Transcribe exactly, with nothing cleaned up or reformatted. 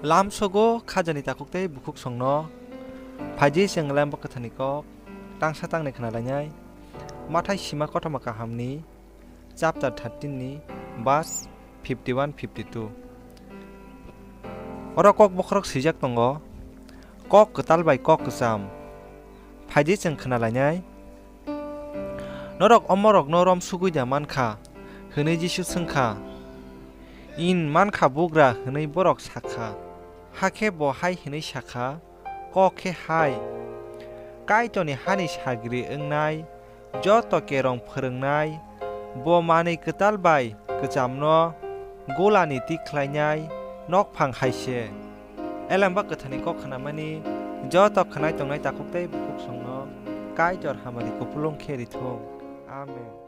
Lamsogo khajani takhuk tei bukhuksongno phaidi chwng Lemba Kwtharni kok tangsa tangnai khna lainai. Mathai sima kothoma kahamni chapter thirteen ni verse fifty one fifty two. Oro kok bokhorok swijak tongo, "Kok kwtal bai kok kwcham." Phaidi chwng khna lainai. "Norok omorokno rom sugwi da mankha?" hwnwi Jisu swngkha. "In mankha bugra," hwnwi borok sakha. Hakhe bo hai hwnwi sakha, "Kok khe hai, Kaitorni hani sagri wngnai, joto kerong phwrwngnai, bo manwi kwtal bai kwchamno golani tik khlainai nokphang hai se." Elemba Kwtharni kok khnamani joto khwnai tongnai takhuk tei bukhuksongno Kaitor hamari kupulung khe rithung. Amen.